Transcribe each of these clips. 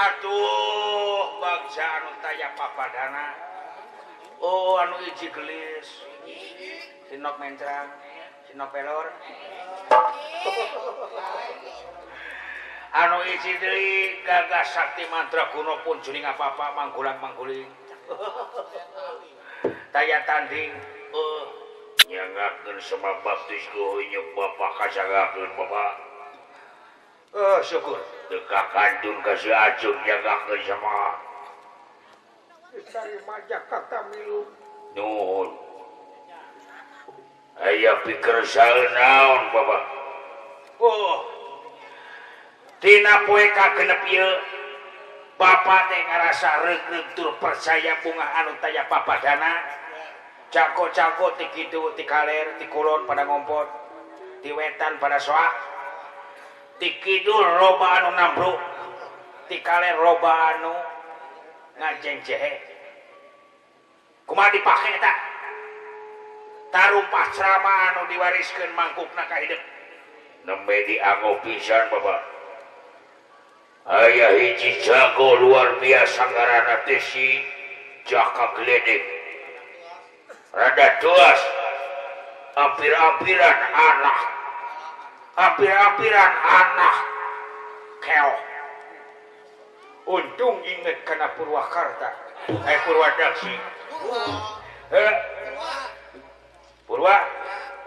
Aduh bangsa anu taya papadana. Oh anu hiji gelis. Sinok mencrang, sinok pelor. Anu hiji deui gagah sakti mandraguna pun juning apa-apa manggulang-mangguling. Taya tanding nyangakeun sama baptis ku nyuk bapak kasagakeun bapak. Syukur teu kakantun ka si Acung nyangakeun sama. Diterima Jakarta milu. Nuhun. Aya pikir saeun naon bapak? Oh. Tina poe kagenep ieu bapak teh ngarasa reugreug tur percaya bungah anu taya papadana. Jago-jago ti kidul, ti kaler, ti kulon pada ngompot, ti wetan pada soak, ti kidul loba anu nambruk, ti kaler loba anu ngajengjehe. Kumaha dipake eta? Tarumpah ceramah anu diwariskeun mangkukna ka hidup. Nembe dianggo pisan bapak. Aya hiji jago luar biasa ngaranna teh si Jaka Gledek. Rada tuas, hampir-hampiran anak, hampir-hampiran anak keok. Untung inget kana Purwakarta, Purwadaksi. Purwa,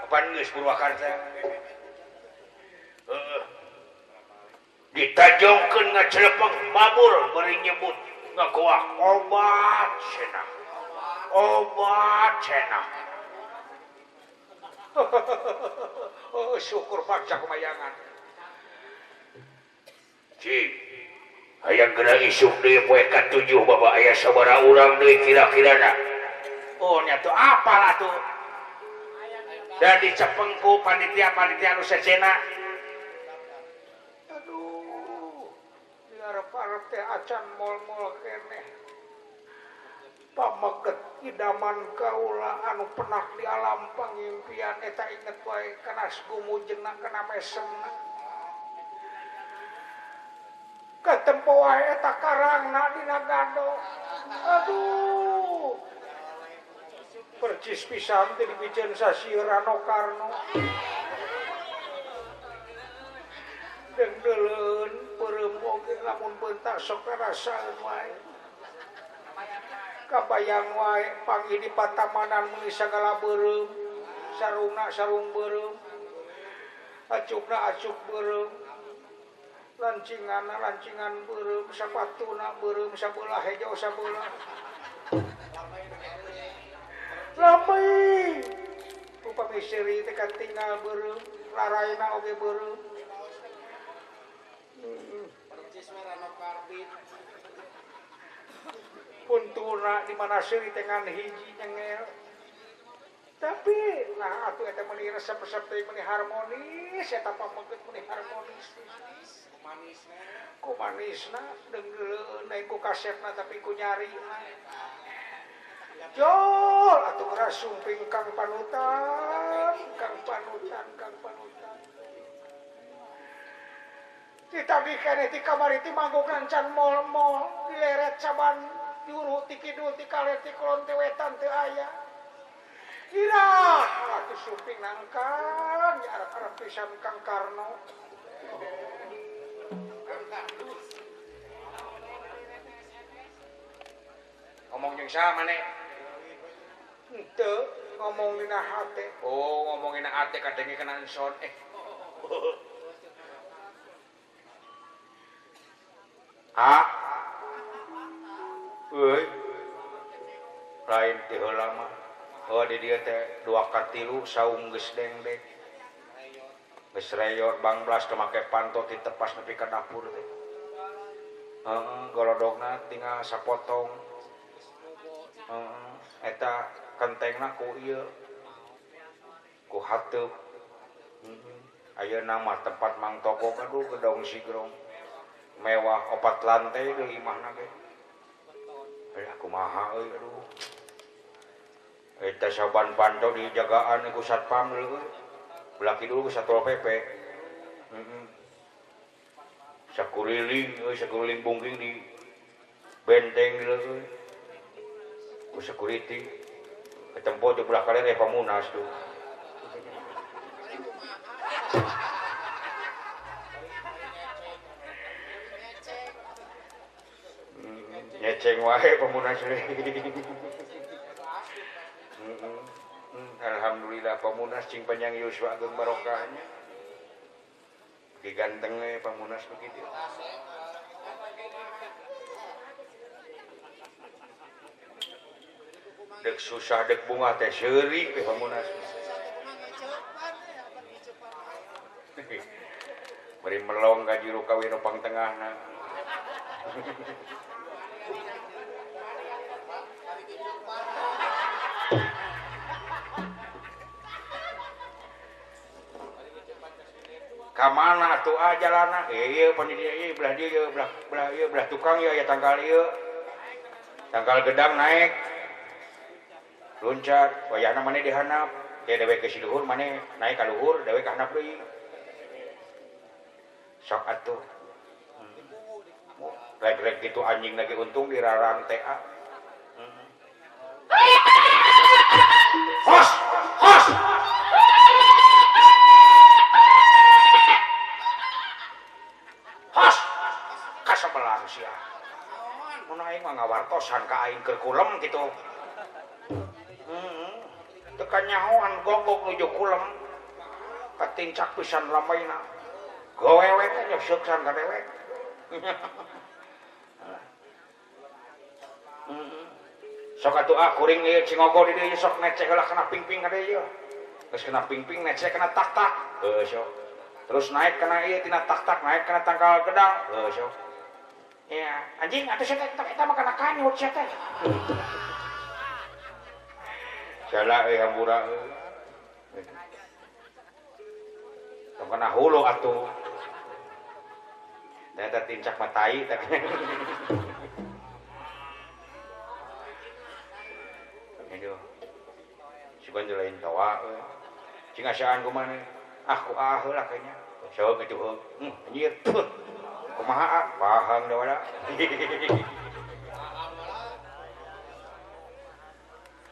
apaan geus Purwakarta? Ditajongkeun ngacelepeng mabur bari nyebut ngagoak obat cenah. Obat cenah. Oh, syukur baca kumayangan. Cik, hayang geura isuk deui poe ka-7 bapak aya sabaraha urang deui kira-kirana. Oh, nya tuh apalah tuh. Dan dicepengku panitia-panitia anu sejena. Aduh, diarep-arep teh acan mol-mol keneh. Pameget idaman kaula anu penak di alam pangimpian eta inget wae kana gumujengna kana mesemna. Katempo wae eta karangna dina gado. Aduh. Percis pisan teh dipiceun sasieur Rano Karno. Dengdeuleun peureum oge lamun beuntak sok karasaeun wae. Kabayang wae panggih di patamanan meuni sagala beureum, sarungna sarung beureum, acukna acuk beureum, lancinganna lancingan beureum, sapatuna beureum sabelah hejo sabelah. Lambai upami seuri teh katingal beureum, laraina oge beureum. Percis we Rano Karbit. Puntuna di mana seuri teh ngan hiji nyengel. Tapi nah atuh eta meuni resep-resep teh meuni harmonis, eta pameget meuni harmonis. Kumanisna. Kumanisna deunggeuleuh ku kasepna tapi ku nyarina. Jol atuh geura sumping Kang Panutan, Kang Panutan, Kang Panutan. Ditagih keneh ti kamari ti manggokan can mol-mol dileret saban juru ti kidul ti kaler ti kulon ti wetan teu aya. Irah atuh sumping nangkang ya arep-arep pisan Kang Karno. Ngomong jeung saha maneh? Henteu ngomong dina hate. Oh, ngomongin hate kadenge kena son. Ah. Euy. Lain ti heula mah. Oh di dieu teh 2 ka 3 saung geus dengdeng. Geus reyot bangblas teu make panto ditepas nepi ka dapur teh. Heeh, golodogna tinggal sapotong. Heeh, eta kentengna ku ieu. Ku hateup. Heeh. Ayeuna mah tempat Mang Togog aduh gedong sigrong. Mewah 4 lantai deui imahna ge. Kumaha euy aduh. Eta saban panto dijagaan ku satpam leueuh. Belah kidul ke Satpol PP. Sakuriling euy sakuriling bungking di benteng euy. Ku security. Ketempo di belah kaler aya Pamunas tuh. Nyeceng wae Pamunas. Alhamdulillah Pamunas cing panjang yuswa ageung barokahnya. Ki ganteng we Pamunas begitu. Dek susah dek bunga teh seuri we Pamunas. Bari melong ka juru kawin nu pangtengahna. Ka mana atuh ah jalana? Ieu panitia ieu belah dieu ieu belah belah ieu belah tukang ieu aya tangkal ieu. Tangkal gedang naik. Loncat, wayahna maneh dihanap. Teh dewek ke si luhur maneh naik ka luhur, dewek ka handap deui. Sok atuh. Rek-rek gitu anjing lagi untung dirarang teh ah. Hos, hos. Hos. Kasebelang sia. Mun aing mah ngawartosan ka aing keur kulem kitu. Teu kanyahoan gogok nuju kulem. Katincak pisan lamaina. Gowewek teh nyeseukan ka dewek. Sok atuh ah kuring ieu cingogo di dieu sok neceh heula kana pingping ka dieu. Geus kena pingping neceh kana tak-tak. Heuh sok. Terus naik kana ieu tina tak-tak naik kana tangkal gedang. Heuh sok. Ya, anjing atuh sia teh eta mah kana kanyut sia teh. Salah euy hampura euy. Tong kana hulu atuh. Eta tincak mah tai teh. Aduh. Sugan lain tawa euy. Cing asaan kumaha? Ah ku ah heula kayaknya. Sok kitu heug. Anjir. Kumaha ah? Paham da wala.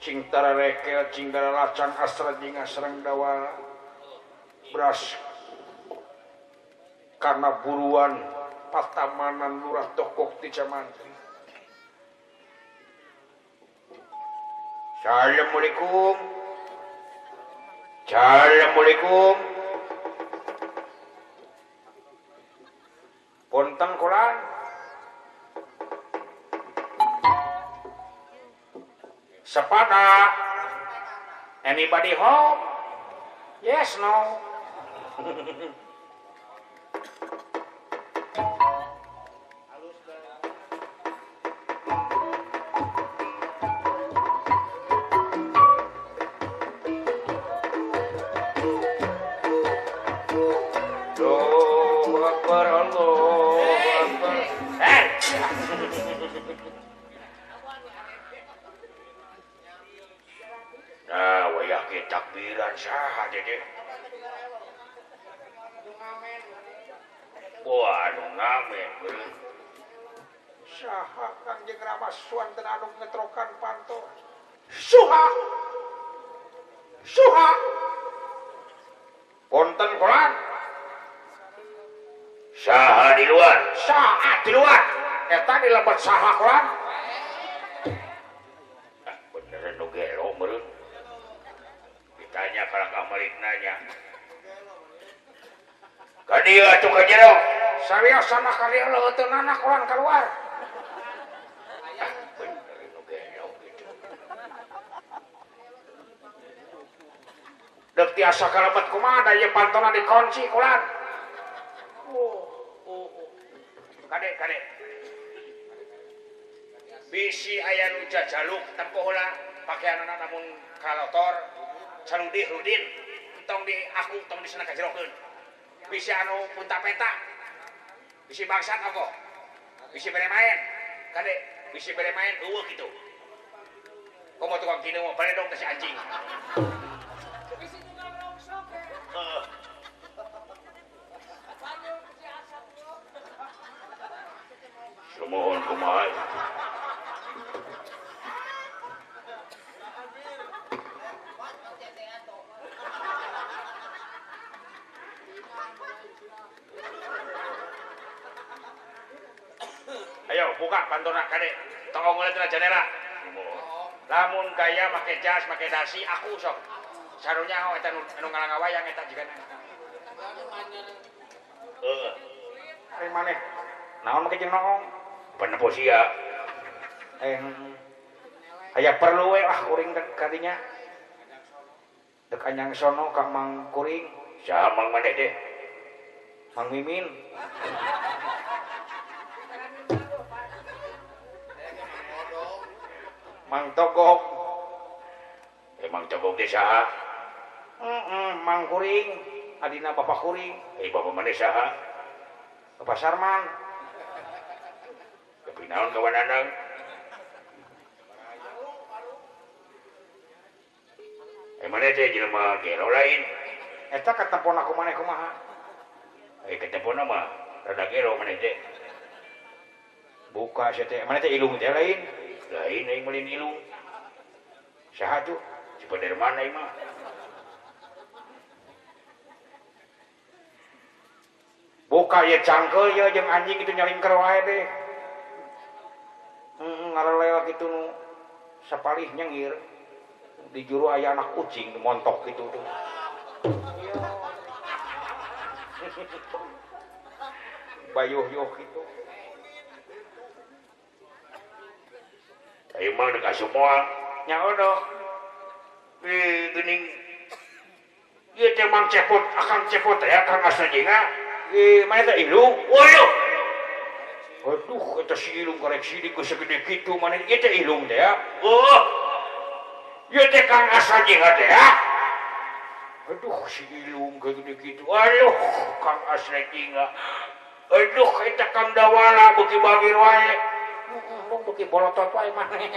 Cing tararekel, cing daralacang asra jeung asrang dawala. Beras karena buruan patamanan lurah tokok ti Camantri. Assalamualaikum. Assalamualaikum. Ponteng kolan. Sepada. Anybody home? Yes, no. Nah, wayah ke takbiran saha dede. Wah, anu ngamen beureum. Saha Kang jeung Rama suanten anu ngetrokan panto. Suha. Suha. Ponten kolan. Saha di luar. Saha di luar. Eta di lebet saha kolan. Ah, beneran nu gelo meureun. Ditanya kalau Kang Malik nanya. Ka dieu atuh ka jero. Sariosana ka dieu leuteunana kolan keluar. Ah, bener nu gelo kitu. Deuk tiasa kalebet kumaha da ieu pantona dikunci kolan. Oh, oh, oh. Kade, kade. Bisi aya nu jajaluk tempo heula pakeanana namun kalotor caludih rudin tong di aku tong di sana kajerokeun. Bisi anu punta peta. Bisi bangsat ongkoh. Bisi bere main. Kade, bisi bere main eueuh kitu. Komo tukang kinu mah baledong teh si anjing. Bisi tukang rongsok. Heeh. Buka pantona kade. Tong ongol tina jendela. Lamun gaya make jas, make dasi aku sok. Sarunya ho eta nu ngalangawayang eta jigana. Heeh. Ari maneh naon make jeung noong? Penepo sia. Aya perlu we ah kuring kadinya. Dek anyang sono ka Mang Kuring. Saha Mang maneh teh? Mang Mimin. Mang Togok. Mang Togok teh saha? Mang Kuring, adina Bapak Kuring. Bapak maneh saha? Bapak Sarman. Tapi naon kawan andang? Maneh teh jelema gelo lain. Eta katempon aku maneh kumaha? Katempon mah rada gelo maneh teh. Buka sia teh, maneh teh ilung teh lain. Lain aing meulin ilung. Saha tuh? Si Paderman aing mah. Buka ye cangkeul ye jeung anjing itu nyalingker wae deh. Ngarelewat itu nu sapalih nyengir. Di juru aya anak kucing montok gitu tuh. Bayuh-yuh gitu. Ayo mang dek asup moal. Nya odoh. Geuning. Ieu teh Mang Cepot, Akang Cepot teh Kang Asajinga. Mana teh ilung? Waduh. Aduh, eta si ilung karek sidik geus segede kitu maneh ieu teh ilung teh ya. Oh. Ieu teh Kang Asajinga teh ya. Aduh, si ilung gede kitu. Aduh, Kang Asajinga. Aduh, eta Kang Dawala beuki bagir wae. Beuki bolotot wae maneh.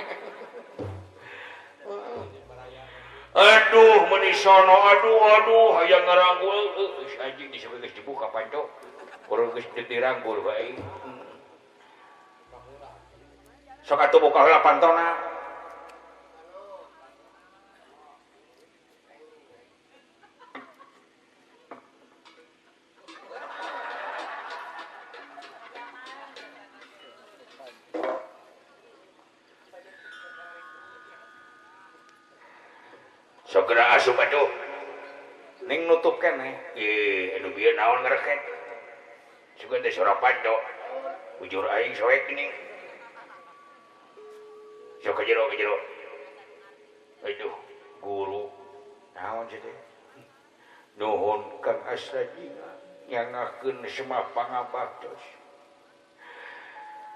Aduh, meuni sono, aduh, aduh, hayang ngaranggul. Anjing disebut geus dibuka panco. Kurang geus diranggul bae. Sok atuh buka heula pantona. Segera asup atuh. Ning nutup keneh. Anu bieu naon ngareket. Sugan teh sora panco. Bujur aing soek geuning. Sok ka jero ka jero. Aduh, guru. Naon sih teh? Nuhun Kang Asrajinga nyangakeun semah pangabaktos.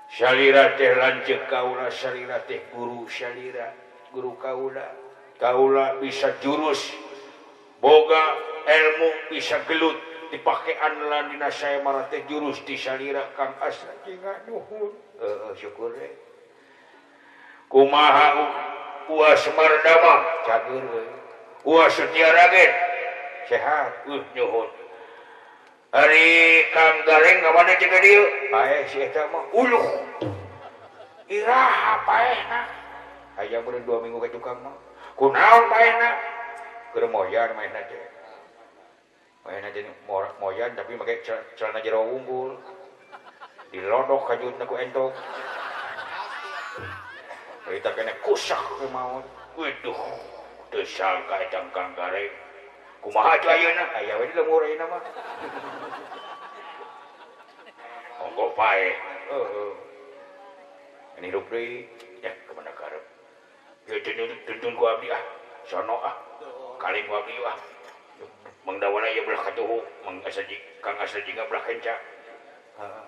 Salira teh lanceuk kaula, salira teh guru salira, guru kaula. Kaula bisa jurus boga ilmu bisa gelut dipake andalan dina saya marah teh jurus di salira Kang Asrajinga nuhun. Syukur we. Kumaha Uwa Semar Damang cager we. Uwa Setia Ragen sehat. Nuhun. Ari Kang Gareng ka mana cek dieu? Paeh si eta mah. Uluh. Iraha paehna. Aya meureun 2 minggu ka tukang mah. Kunaon paehna? Keur moyan maehna teh. Maehna teh moyan tapi make celana jero wunggul. Dilodok kajutna ku entok. Berita kene kusak ke maot. Waduh, teu sangka eta Kang Gareng. Kumaha atuh ayeuna? Aya we di lembur ayeuna mah. Onggo paeh. Heeh. Ini hirup deui. Ya, kemana karep? Ya tuntun ku abdi ah. Sono ah. Kaling ku abdi ah. Mang Dawala ieu belah katuhu, Mang Asaji, Kang Asajinga belah kenca. Heeh.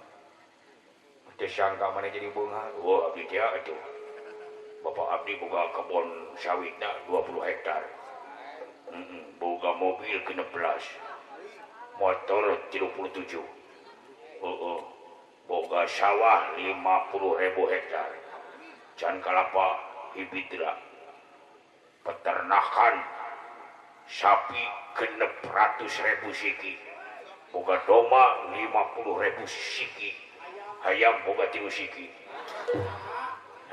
Teu sangka maneh jadi beunghar. Oh, abdi teh atuh. Bapak abdi boga kebon sawitna 20 hektar. Boga mobil 16. Motor 37. Heeh. Boga sawah 50.000 hektar. Can kalapa hibidra. Peternakan sapi 600.000 siki. Boga domba 50.000 siki. Hayam boga 3 siki.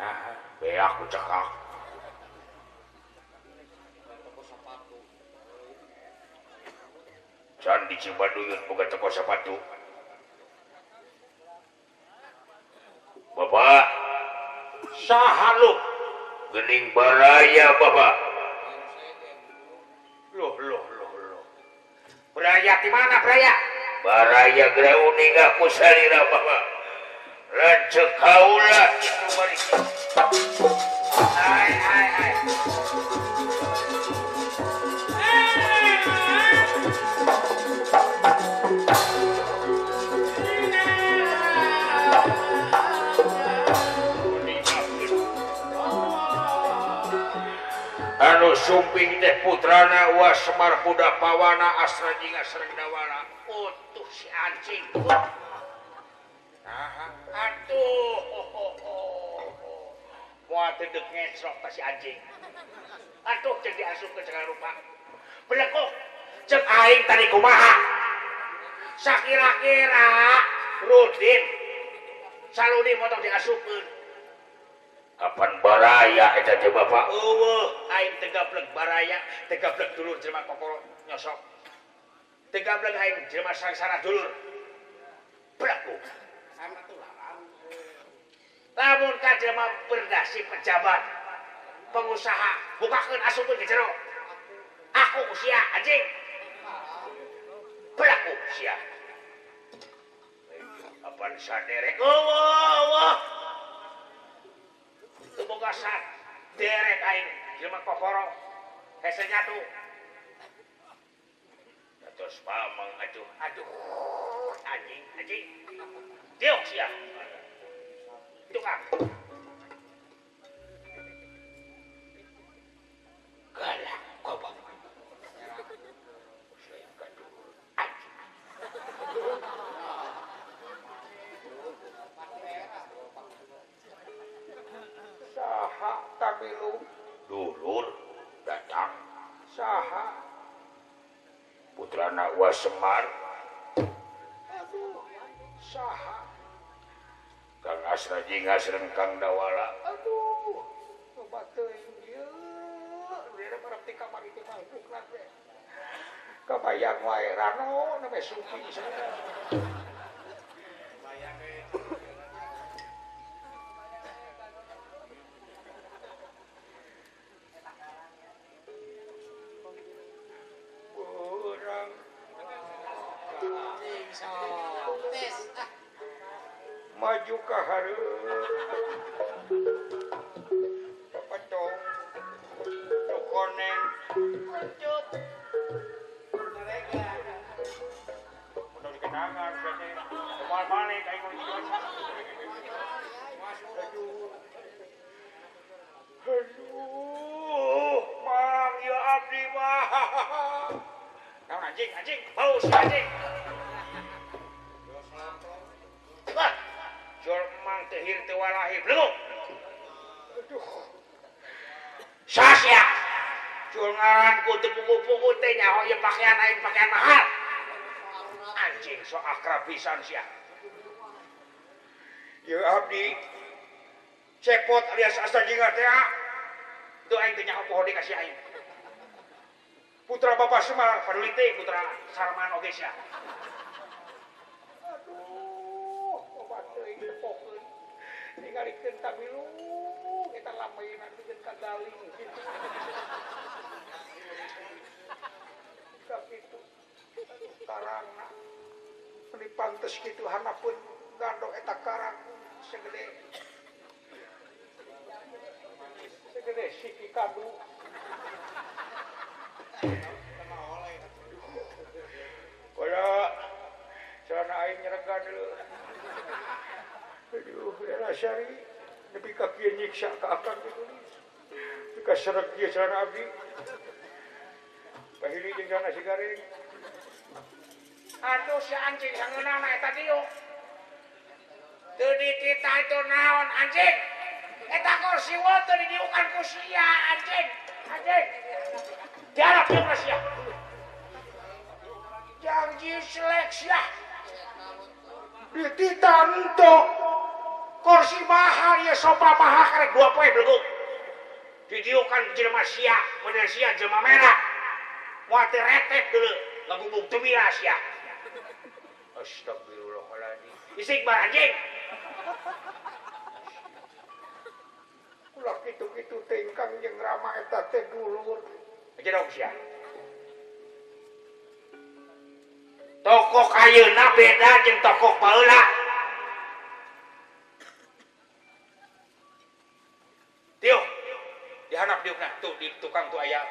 Nah, beak ku cekak. Can di Cibaduyut boga toko sepatu. Bapak, Saha lu? Gening baraya Bapak. Loh loh loh loh. Baraya di mana baraya? Baraya geura uning aku salira Bapak. Lanceuk kaula kitu bari. Ai ai ai. Anu sumping teh putrana Wa Semar Budak Pawana Asra Jingga sareng Dawala. Utuh si anjing. Aduh. Moal teu deuk ngecrok ta si anjing. Atuh jeung diasupkeun segala rupa. Belekuk ceuk aing tadi kumaha? Sakira-kira Rudin saludi motor diasupkeun. Kapan baraya eta teh Bapak? Eueuh, aing teu gablek baraya, teu gablek dulur jelema kokoro nyosok. Teu gablek aing jelema sangsara dulur. Belaku. Lamun ka jelema berdasi pejabat, pengusaha, bukakeun asupkeun ke jero. Aku sia anjing. Belaku sia. Apan saderek? Eueuh, eueuh. Teu boga derek aing jelema kokoro hese nyatu. Terus pamang aduh aduh anjing anjing. Diuk sia. Tukang. Galak goblok. Saha tabilu dulur datang. Saha putrana Wa Semar. Aduh, saha Kang Asra Jingga sareng Kang Dawala. Aduh, loba teuing ieu. Dere marep ti kamari teh mangkukna teh. Kabayang wae rano nembe sumping sana. Maju ka hareup pecong koneng kuncup udah dikenangan teh moal balik aing mah aduh mang ieu abdi mah naon anjing anjing bau si anjing. Jol mang teh hir teu walahi belum. Aduh. Sasya. Jol ngaranku teu pugu-pugu teh nyaho ieu pakaian aing pakaian mahal. Anjing so akrab pisan sia. Ieu abdi cepot alias Astra Jingga teh. Teu aing teh nyaho poho deui ka si aing. Putra Bapak Semar paduli teh putra Sarman oge sia. Ningalikeun tabilu eta lameuna jeung kagaling kitu. Sakitu karangna meuni pantes kitu hanapun gandok eta karang segede segede siki kadu. Kaya celana aing nyeregan deui. Aduh, era syari nepi ka kieu nyiksa ka akang ditulis. Nepi ka sereg ieu celana abdi. Pahili jeung celana si garing. Aduh si anjing sangeunahna eta dieu. Teu dititah itu naon anjing. Eta kursi wo teu didiukan ku sia anjing. Anjing. Diarap jeung sia. Janji selek sia. Dititah ento. Kursi mahal ya sofa mahal karek 2 poe beleguk. Didiukan jelema sia, model sia jelema merah. Moal teu retep deuleu, ngagubug teu mira sia. Astagfirullahaladzim. Istighfar anjing. Ulah kitu-kitu teh Kang jeung Rama eta teh dulur. Jedog sia. Tokoh ayeuna beda jeung tokoh baheula. Tiup. Dihanap diukna tuh di tukang tuh aya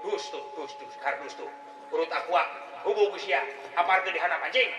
dus tuh, dus dus kardus tuh. Urut aqua hubung sia, aparkeun dihanap anjing.